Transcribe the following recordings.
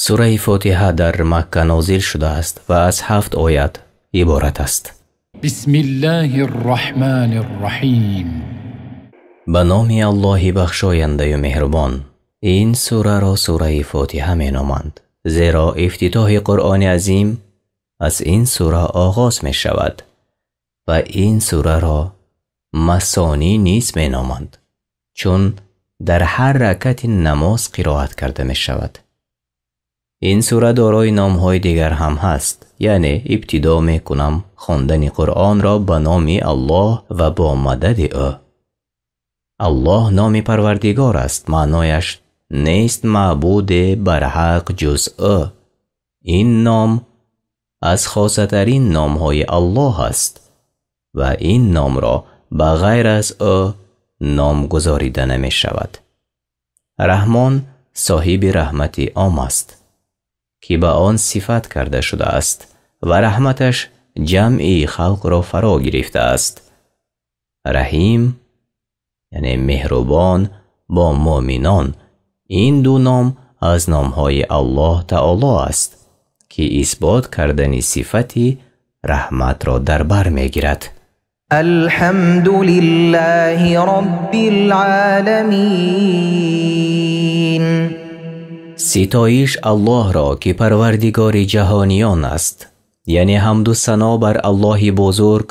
Сураи Фотиҳа дар Макка нозил шудааст ва аз 7 оят иборат аст. Бисмиллаҳир-раҳмонир-раҳим. Ба номи Аллоҳи бахшояндаю меҳрубон. Ин сураро сураи Фотиҳа меноманд, зеро ифтитоҳи Қуръони азим аз ин сура оғоз мешавад ва ин сураро масонӣ низ меноманд, чун дар ҳар ракати намоз қироат карда мешавад. Ин сура дорои номҳои дигар ҳам ҳаст, яъне ибтидо мекунам хондани Қуръонро ба номи Аллоҳ ва бо мадади ӯ. Аллоҳ номи Парвардигор аст, маънояш нест маъбуде барҳақ ҷуз ӯ. Ин ном аз хосатарин номҳои Аллоҳ аст ва ин номро ба ғайр аз ӯ ном гузорида намешавад. Раҳмон соҳиби раҳмати ом аст, ки ба он сифат карда шудааст ва раҳматаш ҷамъи халқро фаро гирифтааст. Раҳим, яъне меҳрубон бо муъминон, ин ду ном аз номҳои Аллоҳ Таоло аст, ки исбот кардани сифати раҳматро дар бар мегирад. Алҳамду лиллаҳи роббил оламин. Ситоиш Аллоҳро, ки Парвардигори ҷаҳониён аст, яъне ҳамду сано бар Аллоҳи бузург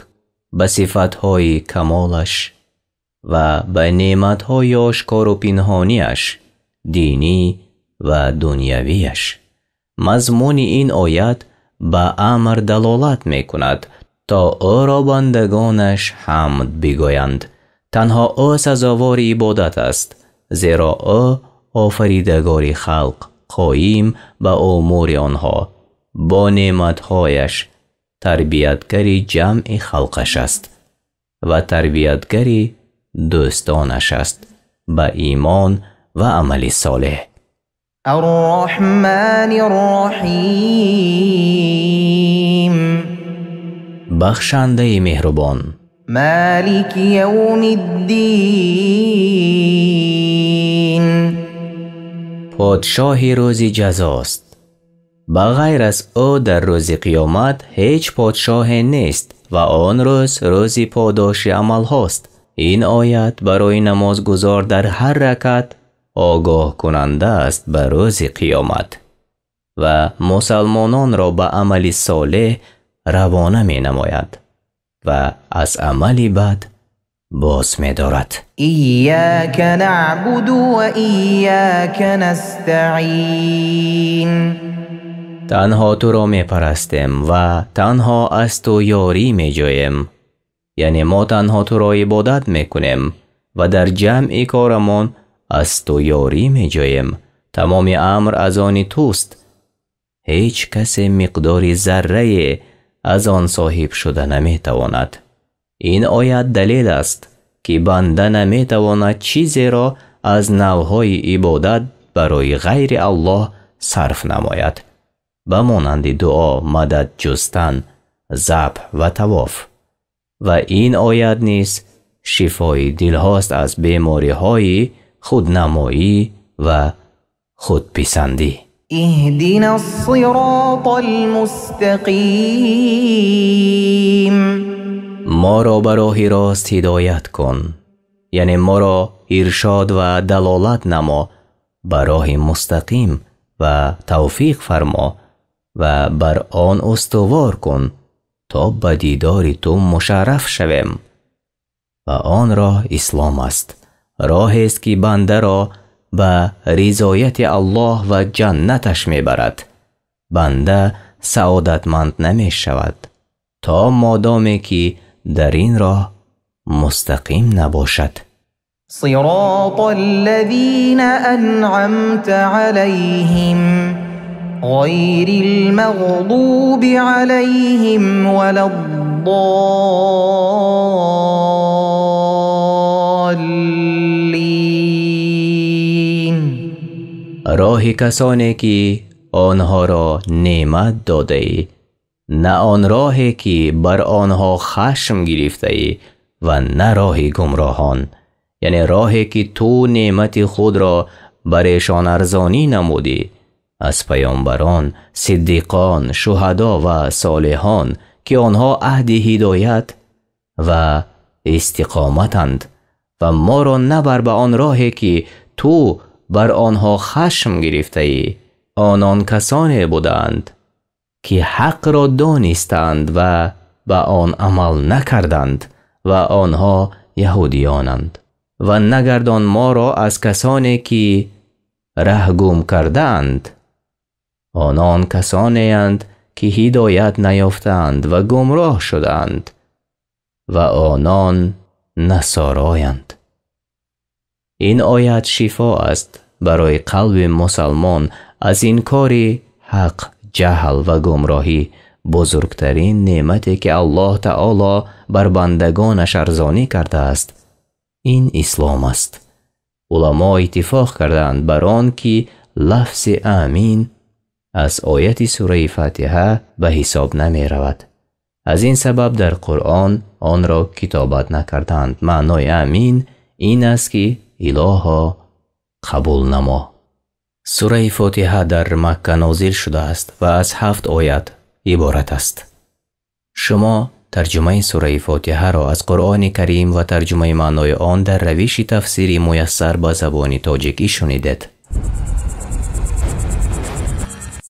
ба сифатҳои камолаш ва ба неъматҳои ошкору пинҳониаш, динӣ ва дунявиаш. Мазмуни ин оят ба амр далолат мекунад, то ӯро бандагонаш ҳамд бигӯянд. Танҳо ӯ сазовори ибодат аст, зеро ӯ офаридагори халқ, қоим ба умури онҳо, бо неъматҳояш тарбиятгари ҷамъи халқаш аст ва тарбиятгари дӯстонаш аст ба имон ва амали солеҳ. Ар-Раҳмонир-Раҳим. Бахшандаи меҳрубон. Малики явмид-дин. Подшоҳи рӯзи ҷазост. Ба ғайр аз ӯ дар рӯзи қиёмат ҳеҷ подшоҳе нест ва он рӯз рӯзи подоши амалҳост. Ин оят барои намозгузор дар ҳар ракат огоҳкунанда аст ба рӯзи қиёмат ва мусалмононро ба амали солеҳ равона менамояд ва аз амали бад боз медорад. Ияка наъбуду ва ияка настаъин. Танҳо туро мепарастем ва танҳо аз ту ёрӣ меҷӯем. Яъне мо танҳо туро ибодат мекунем ва дар ҷамъи корамон аз ту ёрӣ меҷӯем. Тамоми амр аз они туст. Ҳеҷ касе миқдори заррае аз он соҳиб шуда наметавонад. Ин оят далел аст, ки банда наметавонад чизеро аз навъҳои ибодат барои ғайри Аллоҳ сарф намояд, ба монанди дуо, мадад ҷустан, забҳ ва тавоф. Ва ин оят низ шифои дилҳост аз бемориҳои худнамоӣ ва худписандӣ. Иҳдина-ссиротал-мустақим. Моро ба роҳи рост ҳидоят кун, яъне моро иршод ва далолат намо ба роҳи мустақим ва тавфиқ фармо ва бар он устувор кун то ба дидори ту мушарраф шавем. Ва он роҳ ислом аст, роҳест ки бандаро ба ризояти Аллоҳ ва ҷаннаташ мебарад. Банда саодатманд намешавад то модоме ки дар ин роҳ мустақим набошад. Сиротал-лазина анъамта алайҳим ғайрил-мағзуби алайҳим валад-доллин. Роҳи касоне ки онҳоро неъмат додаӣ, на он роҳе ки бар онҳо хашм гирифтаӣ ва на роҳи гумроҳон, яъне роҳе ки ту неъмати худро бар эшон арзонӣ намудӣ Аз паёмбарон, сиддиқон, шуҳадо ва солиҳон, ки онҳо аҳли ҳидоят ва истиқоматанд, ва моро набар ба он роҳе ки ту бар онҳо хашм гирифтаӣ. Онон касоне буданд ки ҳақро донистанд ва ба он амал накарданд, ва онҳо яҳудиёнанд. Ва нагардон моро аз касоне ки раҳ гум кардаанд. Онон касонеанд ки ҳидоят наёфтаанд ва гумроҳ шудаанд, ва онон насороянд. Ин оят шифо аст барои қалби мусалмон аз инкори ҳақ, ҷаҳл ва гумроҳӣ. Бузургтарин неъмате ки Аллоҳ Таоло бар бандагонаш арзонӣ кардааст, ин ислом аст. Уламо иттифоқ кардаанд бар он ки лафзи амин аз ояти сураи Фатиҳа ба ҳисоб намеравад. Аз ин сабаб дар Қуръон онро китобат накарданд. Маънои амин ин аст ки илоҳо қабул намо. Сураи Фотиҳа дар Макка нозил шудааст ва аз 7 оят иборат аст. Шумо тарҷумаи сураи Фотиҳаро аз Қуръони Карим ва тарҷумаи маънои он дар равиши тафсири муяссар ба забони тоҷикӣ шунидед.